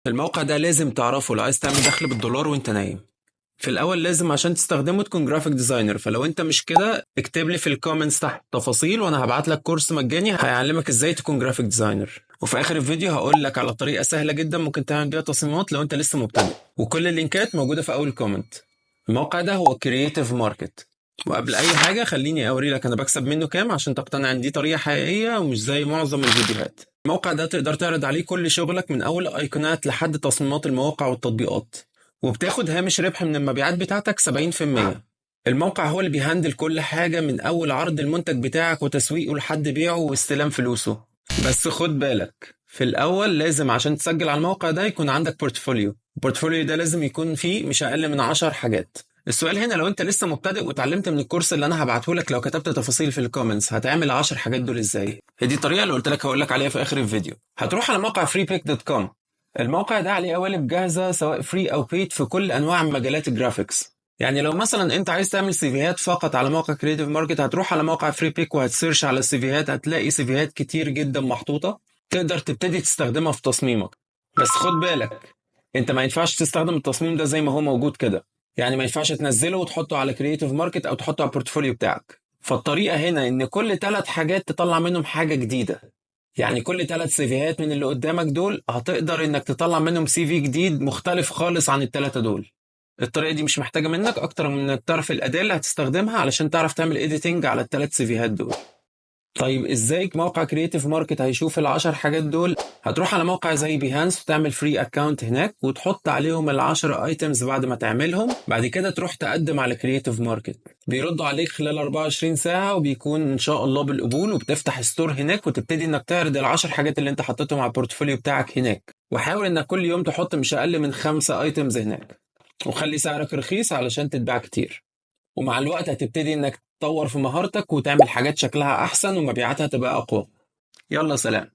الموقع ده لازم تعرفه لو عايز تعمل دخل بالدولار وانت نايم. في الاول لازم عشان تستخدمه تكون graphic designer، فلو انت مش كده اكتب لي في ال comments تحت تفاصيل وانا هبعت لك كورس مجاني هيعلمك ازاي تكون graphic designer. وفي اخر الفيديو هقول لك على طريقه سهلة جدا ممكن تعمل بيها تصميمات لو انت لسه مبتدئ، وكل اللينكات موجودة في اول comment. الموقع ده هو Creative Market. وقبل اي حاجة خليني اوري لك انا بكسب منه كام عشان تقتنع ان دي طريقه حقيقية ومش زي معظم الفيديوهات. الموقع ده تقدر تعرض عليه كل شغلك من اول ايقونات لحد تصميمات المواقع والتطبيقات، وبتاخد هامش ربح من المبيعات بتاعتك 70%. الموقع هو اللي بي handle كل حاجة من أول عرض المنتج بتاعك وتسويقه لحد بيعه واستلام فلوسه. بس خد بالك، في الأول لازم عشان تسجل على الموقع ده يكون عندك portfolio. ال portfolio ده لازم يكون فيه مش أقل من 10 حاجات. السؤال هنا، لو انت لسه مبتدئ وتعلمت من الكورس اللي انا هبعته لك لو كتبت تفاصيل في ال comments، هتعمل 10 حاجات دول ازاي؟ هي دي الطريقة اللي قلت لك هقول لك عليها في اخر الفيديو. هتروح على موقع freepik.com. الموقع ده عليه قوالب جاهزة سواء free او paid في كل انواع مجالات ال graphics. يعني لو مثلا انت عايز تعمل سيفيهات فقط على موقع Creative Market، هتروح على موقع Freepik وهت search على السيفيهات، هتلاقي سيفيهات كتير جدا محطوطة تقدر تبتدي تستخدمها في تصميمك. بس خد بالك، انت ما ينفعش تستخدم التصميم ده زي ما هو موجود كده، يعني ما ينفعش تنزله وتحطه على Creative Market او تحطه على ال portfolio بتاعك. فالطريقه هنا ان كل 3 حاجات تطلع منهم حاجة جديده، يعني كل 3 سيفيهات من اللي قدامك دول هتقدر انك تطلع منهم CV جديد مختلف خالص عن الثلاثة دول. الطريقة دي مش محتاجه منك اكتر من انك تعرف الاداة اللي هتستخدمها علشان تعرف تعمل editing على الثلاث سيفيهات دول. طيب ازاي موقع Creative Market هيشوف العشر حاجات دول؟ هتروح على موقع زي Behance وتعمل free account هناك وتحط عليهم ال10 items بعد ما تعملهم. بعد كده تروح تقدم على Creative Market، بيردوا عليك خلال 24 ساعة وبيكون ان شاء الله بالقبول، وبتفتح store هناك وتبتدي انك تعرض العشر حاجات اللي انت حطيتهم على ال portfolio بتاعك هناك. وحاول انك كل يوم تحط مش اقل من 5 items هناك، وخلي سعرك رخيص علشان تتباع كتير. ومع الوقت هتبتدي انك تطور في مهارتك وتعمل حاجات شكلها احسن ومبيعاتها تبقى اقوى. يلا سلام.